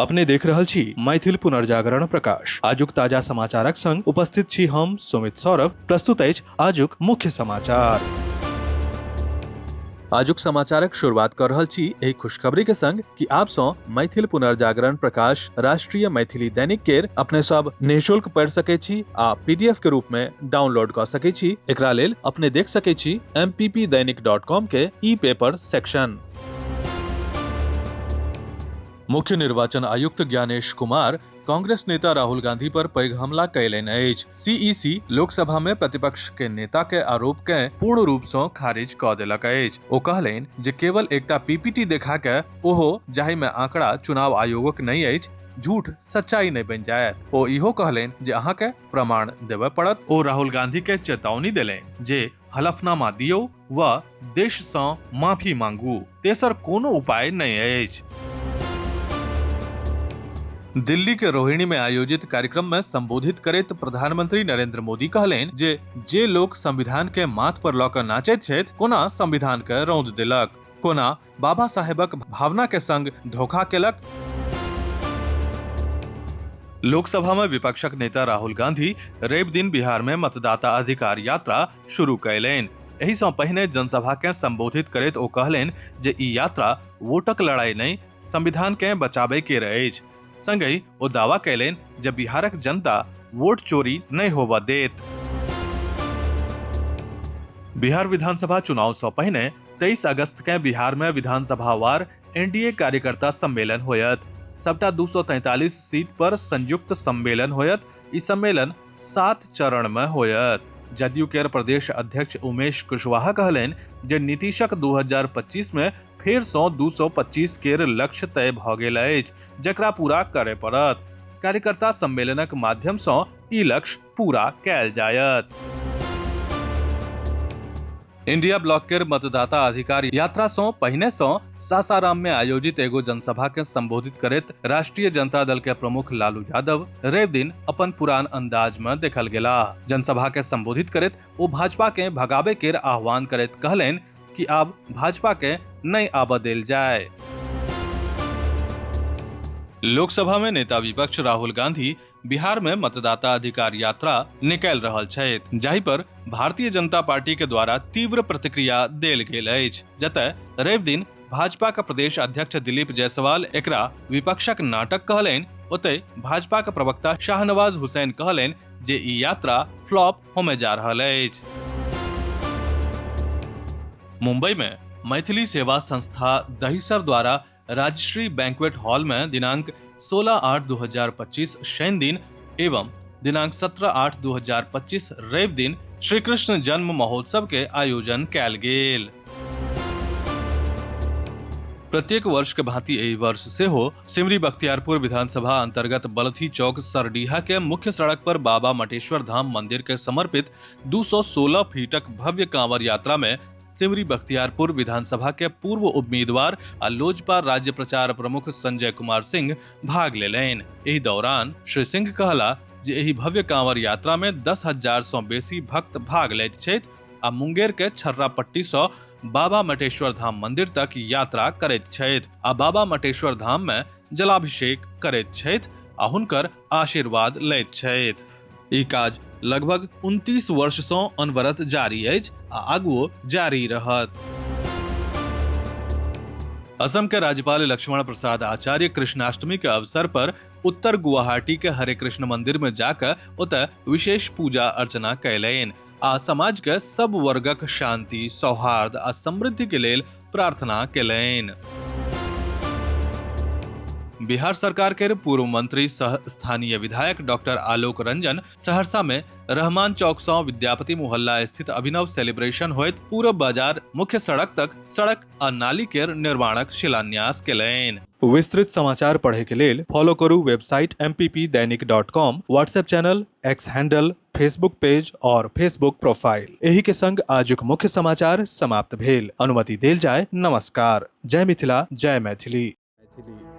अपने देख रहल छी मैथिल पुनर्जागरण प्रकाश। आजुक ताजा समाचारक संग उपस्थित छी हम सुमित सौरभ। प्रस्तुत अछि आजुक मुख्य समाचार। आजुक समाचारक शुरुआत कर रहल छी एहि खुशखबरी के संग कि आप सँ मैथिल पुनर्जागरण प्रकाश राष्ट्रीय मैथिली दैनिक केर अपने सब निःशुल्क पढ़ि सकै छी आ पीडीएफ के रूप में डाउनलोड कऽ सकै छी। एकरा लेल अपने देख सकै छी mppdainik.com के ई पेपर सेक्शन। मुख्य निर्वाचन आयुक्त ज्ञानेश कुमार कांग्रेस नेता राहुल गांधी पर पैघ हमला कयलनि अछि। सीईसी लोकसभा में प्रतिपक्ष के नेता के आरोप के पूर्ण रूप सँ खारिज कऽ देलक अछि। ओ कहलनि जे केवल एकटा पीपीटी देखा के ओहो जाहि में आंकड़ा चुनाव आयोगक नहि अछि, झूठ सच्चाई नहि बनि जायत। ओ इहो कहलनि जे अहाँ के प्रमाण देबय पड़त। ओ राहुल गांधी के चेतावनी देलनि जे हलफनामा दियौ वा देश सँ माफी मांगू, तेसर कोनो उपाय नहि अछि। दिल्ली के रोहिणी में आयोजित कार्यक्रम में संबोधित करैत प्रधानमंत्री नरेंद्र मोदी कहलनि जे जे लोक संविधान के माथ पर लऽ कऽ नाचैत छथि, कोना संविधान के रौंद देलक, कोना बाबा साहेबक भावना के संग धोखा केलक। लोकसभा में विपक्षक नेता राहुल गांधी रवि दिन बिहार में मतदाता अधिकार यात्रा शुरू कयलनि। एहि सँ पहिने जनसभा के संबोधित करैत ओ कहलनि जे ई यात्रा वोटक लड़ाई नहि, संविधान के बचाबय केर अछि। संगहि ओ दावा कयलनि जे बिहारक जनता वोट चोरी नहि होबय देत। बिहार विधानसभा चुनाव सँ पहिने 23 अगस्त के बिहार में विधानसभावार एनडीए कार्यकर्ता सम्मेलन होयत। सबटा 243 सीट पर संयुक्त सम्मेलन होयत। ई सम्मेलन 7 चरण में होयत। जदयू केर प्रदेश अध्यक्ष उमेश कुशवाहा कहलनि जे नीतीशक 2025 में फेर सँ 225 केर लक्ष्य तय भऽ गेल अछि, जकरा पूरा करय पड़त। कार्यकर्ता सम्मेलनक माध्यम सँ ई लक्ष्य पूरा कयल जायत। इंडिया ब्लॉक केर मतदाता अधिकार यात्रा सँ पहिने सँ सासाराम में आयोजित एगो जनसभा के संबोधित करैत राष्ट्रीय जनता दल के प्रमुख लालू यादव रवि दिन अपन पुरान अंदाज में देखल गेलाह। जनसभा के संबोधित करैत ओ भाजपा के भगाबे केर आह्वान करैत कहलनि कि आब भाजपा के नहीं आबऽ देल जाय। लोकसभा में नेता विपक्ष राहुल गांधी बिहार में मतदाता अधिकार यात्रा निकालि रहल छथि, जाहि पर भारतीय जनता पार्टी के द्वारा तीव्र प्रतिक्रिया देल गेल अछि। जतय रवि दिन भाजपा के प्रदेश अध्यक्ष दिलीप जायसवाल एकरा विपक्षक नाटक कहलनि, ओतय भाजपा के प्रवक्ता शाहनवाज हुसैन कहलनि जे ई यात्रा फ्लॉप होमय जा रहल अछि। मुंबई में मैथिली सेवा संस्था दहिसर द्वारा राजश्री बैंक्वेट हॉल में दिनांक 16/8/2025 शनि दिन एवं दिनांक 17/8/2025 रवि दिन श्री कृष्ण जन्म महोत्सव के आयोजन कयल गेल। प्रत्येक वर्ष के भांति एहि वर्ष सेहो सिमरी बख्तियारपुर विधानसभा अंतर्गत बलथी चौक सरडीहा के मुख्य सड़क पर बाबा मटेश्वर धाम मंदिर के समर्पित 216 फीटक भव्य कांवर यात्रा में सिमरी बख्तियारपुर विधानसभा के पूर्व उम्मीदवार आ लोजपा राज्य प्रचार प्रमुख संजय कुमार सिंह भाग लेलनि। एहि दौरान श्री सिंह कहला जे एहि भव्य कांवर यात्रा में 10,000 सँ बेसी भक्त भाग लैत छथि आ मुंगेर के छर्रा पट्टी सँ बाबा मटेश्वर धाम मंदिर तक यात्रा करैत छथि आ बाबा मटेश्वर धाम में जलाभिषेक करैत छथि आ हुनकर आशीर्वाद लैत छथि। ई काज लगभग 29 वर्ष सँ अनवरत जारी अछि आ आगुओ जारी रहत। असम के राज्यपाल लक्ष्मण प्रसाद आचार्य कृष्णाष्टमी के अवसर पर उत्तर गुवाहाटी के हरे कृष्ण मंदिर में जाकर ओतय विशेष पूजा अर्चना कयलनि आ समाज के सब वर्गक शांति, सौहार्द आ समृद्धि के लेल प्रार्थना केलनि। बिहार सरकार के पूर्व मंत्री सह स्थानीय विधायक डॉक्टर आलोक रंजन सहरसा में रहमान चौक सं विद्यापति मोहल्ला स्थित अभिनव सेलिब्रेशन होइत पूरब बाजार मुख्य सड़क तक सड़क आ नाली के निर्माणक शिलान्यास केलनि। विस्तृत समाचार पढ़े के लेल फॉलो करू website mppdainik.com, WhatsApp channel, X handle, Facebook page और फेसबुक प्रोफाइल। एही के संग आजुक मुख्य समाचार समाप्त भेल। अनुमति देल जाय। नमस्कार। जय मिथिला, जय मैथिली। मैथिली।